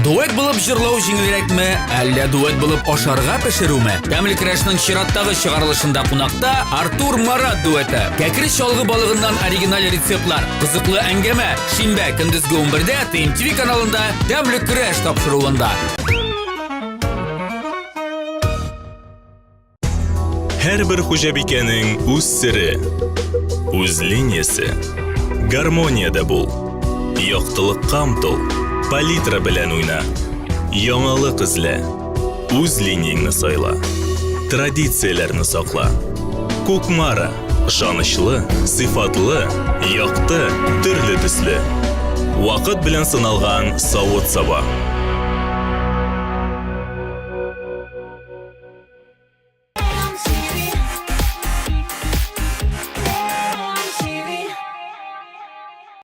Дуэт булып җырлау җиңелрәкме, әллә дуэт булып ашарга пешерүме? Тәмле көрәшнең чираттагы чыгарылышында кунакта Артур Марат дуэты. Кәкре чалгы балыгыннан оригиналь рецептлар, кызыклы әңгәмә. Шимбә көндезге 11-дә ТМТВ каналында Тәмле көрәш тапшыруында. Һәрбер хуҗабикәнең үз сере, үз линиясе. Гармониядә бул. Яктылыкка омтыл. Палитра белән уйна. Яңалык эзлә. Үз линияңне сайла. Традицияләрне сакла. Кукмара. Ышанычлы, сыйфатлы, якты, төрле төсле. Вакыт белән сыналган савыт-саба.